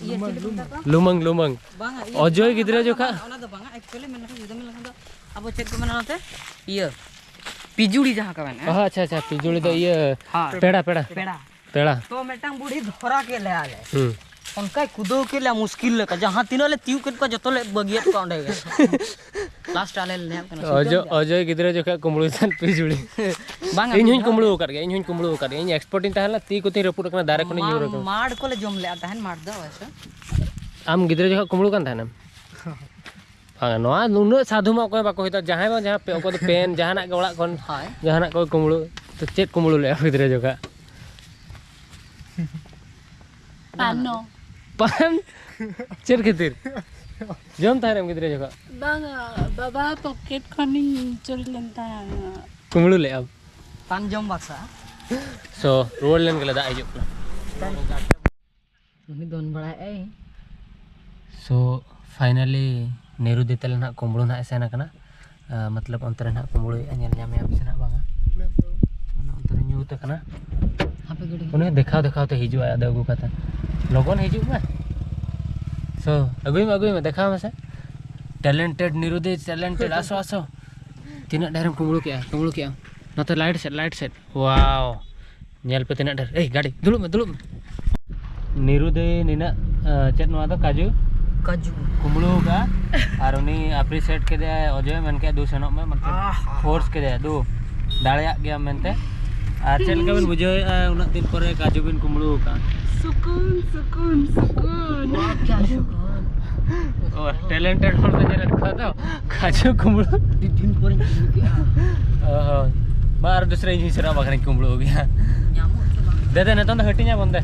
ᱤᱭᱟᱹ, ᱪᱤᱞᱤ ᱠᱚ ᱢᱮᱛᱟ ᱠᱚᱣᱟ? ᱞᱩᱢᱟᱹᱝ, ᱞᱩᱢᱟᱹᱝ᱾ ᱵᱟᱝᱟ, ᱤᱭᱟᱹ, ᱚᱡᱚᱭ ᱵᱟᱝᱟ, ᱜᱤᱫᱽᱨᱟᱹ ᱵᱟᱝᱟ, ᱡᱚᱠᱷᱟ? ᱵᱟᱝᱟ, ᱚᱱᱟ ᱫᱚ ᱵᱟᱝᱟ, actually ᱢᱮᱱ ᱞᱮᱠᱷᱟᱱ, ᱡᱩᱫᱟᱹ ᱢᱮᱱ ᱞᱮᱠᱷᱟᱱ ᱫᱚ ᱟᱵᱚ ᱪᱮᱫ ᱠᱚ ᱢᱮᱱᱟ ᱚᱱᱟᱛᱮ? ᱤᱭᱟᱹ, ᱯᱤᱡᱩᱲᱤ ᱡᱟᱦᱟᱸ ᱠᱚ ᱢᱮᱱᱟ᱾ ᱚ, ᱟᱪᱪᱷᱟ, ᱟᱪᱪᱷᱟ, ᱯᱤᱡᱩᱲᱤ ᱫᱚ ᱦᱮᱸ᱾ ᱤᱭᱟᱹ, ᱦᱮᱸ᱾ ᱯᱮᱲᱟ, ᱯᱮᱲᱟ᱾ ᱯᱮᱲᱟ᱾ ᱯᱮᱲᱟ᱾ ᱛᱚ ᱢᱤᱫᱴᱟᱝ ᱵᱩᱲᱦᱤ ᱫᱷᱚᱨᱟ ᱠᱮᱫ ᱞᱮᱭᱟ ᱞᱮ᱾ ᱦᱩᱸ᱾ ᱚᱱᱠᱟᱭ ᱠᱩᱫᱟᱹᱣ ᱠᱮᱫ ᱞᱮᱭᱟ ᱢᱩᱥᱠᱤᱞ ᱞᱮᱠᱟ, ᱡᱟᱦᱟᱸ ᱛᱤᱱᱟᱹᱜ ᱞᱮ ᱛᱤᱭᱩᱜ ᱠᱮᱫ ᱠᱚᱣᱟ ᱡᱚᱛᱚ ᱞᱮ ᱵᱟᱹᱜᱤᱭᱟᱫ ᱠᱚᱣᱟ ᱚᱸᱰᱮ ᱜᱮ᱾ ᱞᱟᱥᱴ ᱟᱞᱮ ᱞᱮ ᱞᱟᱹᱭᱟᱢ ᱠᱟᱱᱟ, ᱚᱡᱚ-, ᱥᱩᱛᱟᱹᱢ ᱜᱮ᱾ ᱚᱡᱚᱭ ᱜᱤᱫᱽᱨᱟᱹ ᱡᱚᱠᱷᱮᱡ ᱠᱩᱢᱵᱽᱲᱩᱭ ᱛᱟᱦᱮᱸᱫ ᱯᱤᱡᱩᱲᱤ᱾ ᱵᱟᱝᱟ, ᱤᱧ ᱦᱚᱸᱧ ᱢᱤᱫ ᱫᱷᱟᱣ ᱠᱩᱢᱵᱽᱲᱩ ᱜᱮ᱾ ᱟᱠᱟᱫ ᱜᱮᱭᱟ, ᱤᱧ ᱦᱚᱸᱧ ᱠᱩᱢᱵᱽᱲᱩ ᱟᱠᱟᱫ ᱜᱮᱭᱟ, ᱤᱧ expert ᱤᱧ ᱛᱟᱦᱮᱸ ᱞᱮᱱᱟ, ᱛᱤ ᱠᱚᱛᱮᱧ ᱨᱟᱹᱯᱩᱫ ᱟᱠᱟᱱᱟ, ᱫᱟᱨᱮ ᱠᱷᱚᱱᱤᱧ ᱢᱟ-, ᱧᱩᱨ ᱟᱠᱟᱱᱟ᱾ ᱢᱟᱲ ᱠᱚᱞᱮ ᱡᱚᱢ ᱞᱮᱫᱼᱟ ᱛᱟᱦᱮᱸᱫ, ᱢᱟᱲ ᱫᱚ ᱚᱵᱚᱥᱥᱚ᱾ ᱟᱢ ᱜᱤᱫᱽᱨᱟᱹ ᱡᱚᱠᱷᱚᱡ ᱠᱩᱢᱵᱽᱲᱩ ᱠᱟᱱ ᱛᱟᱦᱮᱱᱟᱢ? ᱵᱟᱝᱟ, ᱱᱚᱣᱟ ᱱᱩᱱᱟᱹᱜ ᱥᱟᱫᱷᱩ ᱢᱟ ᱚᱠᱚᱭ ᱵᱟᱠᱚ ᱦᱩᱭ ᱫᱟᱲᱮᱭᱟᱜᱼᱟ, ᱡᱟᱦᱟᱸᱭ ᱵᱟᱝ ᱡᱟᱦᱟᱸ ᱯᱮ-, ᱚᱠᱚᱭ ᱫᱚ ᱯᱮᱱ, ᱡᱟᱦᱟᱱᱟᱜ ᱜᱮ ᱚᱲᱟᱜ ᱠᱷᱚᱱ, ᱦᱳᱭ᱾ ᱡᱟᱦᱟᱱᱟᱜ ᱠᱚ ᱠᱩᱢᱵᱽᱲᱩ, ᱛᱚ ᱪᱮᱫ ᱠᱩᱢᱵᱽᱲᱩ ᱞᱮᱫᱼᱟ ᱜᱤᱫᱽᱨᱟᱹ ᱡᱚᱠᱷᱚᱡ? ᱯᱟᱱᱚ᱾ ᱯᱟᱱ? ᱪᱮᱫ ᱠᱷᱟᱹᱛᱤᱨ? ᱡᱚᱢ ᱛᱟᱦᱮᱱᱟᱢ ᱜᱤᱫᱽᱨᱟᱹ ᱡᱚᱠᱷᱚᱡ? ᱵᱟᱝᱟ, ᱵᱟᱵᱟ ᱯᱚᱠᱮᱴ ᱠᱷᱚᱱᱤᱧ ᱪᱩᱨᱤ ᱞᱮᱱ ᱛᱟᱦᱮᱱᱟ᱾ ᱠᱩᱢᱵᱽᱲᱩ ᱞᱮᱫᱼᱟᱢ? ᱯᱟᱱ ᱡᱚᱢ ᱵᱟᱠᱥᱟ᱾ So, ᱨᱩᱣᱟᱹᱲ ᱞᱮᱱ ᱜᱮᱞᱮ, ᱫᱟᱜ ᱦᱤᱡᱩᱜ ᱠᱟᱱᱟ᱾ ᱩᱱᱤ ᱫᱚᱱ ᱵᱟᱲᱟᱭᱮᱫ ᱟᱭ᱾ So, finally, ᱱᱮᱨᱩ ᱫᱤ ᱛᱟᱞᱮ ᱱᱟᱦᱟᱜ ᱠᱩᱢᱵᱽᱲᱩ ᱱᱟᱦᱟᱜ ᱮ ᱥᱮᱱ ᱟᱠᱟᱱᱟ᱾ ᱟᱸ, ᱢᱚᱛᱞᱚᱵ ᱚᱱᱛᱮ ᱨᱮ ᱱᱟᱦᱟᱜ ᱠᱩᱢᱵᱽᱲᱩᱭᱮᱫᱼᱟ, ᱧᱮᱞ ᱧᱟᱢᱮᱭᱟ ᱯᱮᱥᱮ ᱱᱟᱦᱟᱜ ᱵᱟᱝᱟ᱾ ᱚᱱᱟ ᱚᱱᱛᱮ ᱨᱮ ᱧᱩᱛ ᱟᱠᱟᱱᱟ᱾ ᱩᱱᱤ ᱫᱮᱠᱷᱟᱣ ᱫᱮᱠᱷᱟᱣ ᱛᱮ ᱦᱤᱡᱩᱜᱼᱟᱭ, ᱟᱫᱚ ᱟᱹᱜᱩ ᱠᱟᱛᱮ᱾ ᱞᱚᱜᱚᱱ ᱦᱤᱡᱩᱜ ᱢᱮ᱾ So, ᱟᱹᱜᱩᱭ ᱢᱮ, ᱟᱹᱜᱩᱭ ᱢᱮ, ᱫᱮᱠᱷᱟᱣ ᱢᱮᱥᱮ᱾ Talented ᱱᱤᱨᱩ ᱫᱮ, talented, ᱟᱥᱚ, ᱟᱥᱚ᱾ ᱛᱤᱱᱟᱹᱜ ᱰᱷᱮᱨᱮᱢ ᱠᱩᱢᱵᱽᱲᱩ ᱠᱮᱜᱼᱟ, ᱠᱩᱢᱵᱽᱲᱩ ᱠᱮᱜᱼᱟ᱾ ᱱᱚᱛᱮ light ᱥᱮᱫ, light ᱥᱮᱫ᱾ Wow, ᱧᱮᱞ ᱯᱮ ᱛᱤᱱᱟᱹᱜ ᱰᱷᱮᱨ᱾ ᱮᱭ ᱜᱟᱹᱰᱤ, ᱫᱩᱲᱩᱵ ᱢᱮ, ᱫᱩᱲᱩᱵ ᱢᱮ᱾ ᱱᱤᱨᱩ ᱫᱮ ᱱᱤᱱᱟᱹᱜ, ᱟᱸ, ᱪᱮᱫ ᱱᱚᱣᱟ ᱫᱚ, ᱠᱟᱡᱩ? ᱠᱟᱡᱩ᱾ ᱠᱩᱢᱵᱽᱲᱩ ᱟᱠᱟᱫᱼᱟ᱾ ᱟᱨ ᱩᱱᱤ appreciate ᱠᱮᱫᱮᱭᱟᱭ, ᱚᱡᱚᱭ ᱢᱮᱱ ᱠᱮᱫᱼᱟ, "ᱫᱩ, ᱥᱮᱱᱚᱜ ᱢᱮ", ᱢᱚᱛᱞᱚᱵ, ᱟᱦ, ᱟᱦ, force ᱠᱮᱫᱮᱭᱟ, "ᱫᱩ, ᱫᱟᱲᱮᱭᱟᱜ ᱜᱮᱭᱟᱢ" ᱢᱮᱱᱛᱮ᱾ ᱟᱨ ᱪᱮᱫ ᱞᱮᱠᱟ ᱵᱮᱱ ᱵᱩᱡᱷᱟᱹᱣᱮᱫᱼᱟ ᱩᱱᱟᱹᱜ ᱫᱤᱱ ᱯᱚᱨᱮ ᱠᱟᱡᱩ ᱵᱤᱱ ᱠᱩᱢᱵᱽᱲᱩ ᱟᱠᱟᱫᱼᱟ? ᱥᱩᱠᱩᱱ, ᱥᱩᱠᱩᱱ, ᱥᱩᱠᱩᱱ᱾ ᱚ, talented ᱦᱚᱲ ᱠᱚ ᱧᱮᱞᱮᱫ ᱠᱚᱣᱟ ᱛᱚ, ᱠᱟᱡᱩ ᱠᱩᱢᱵᱽᱲᱩ᱾ ᱟᱹᱰᱤ ᱫᱤᱱ ᱯᱚᱨᱮᱧ ᱠᱩᱢᱵᱽᱲᱩ ᱠᱮᱜᱼᱟ᱾ ᱚ ᱦᱳᱭ᱾ ᱢᱟ ᱟᱨ ᱫᱩᱥᱨᱟ ᱤᱧ ᱦᱚᱸᱧ ᱥᱮᱱᱚᱜᱼᱟ, ᱵᱟᱠᱷᱟᱱᱤᱧ ᱠᱩᱢᱵᱽᱲᱩ ᱜᱮᱭᱟ᱾ ᱧᱟᱢᱚᱜ ᱪᱚ ᱵᱟᱝ? ᱫᱮ, ᱫᱮ, ᱱᱤᱛᱚᱝ ᱫᱚ ᱦᱟᱹᱴᱤᱧ ᱟᱵᱚᱱ ᱫᱮ᱾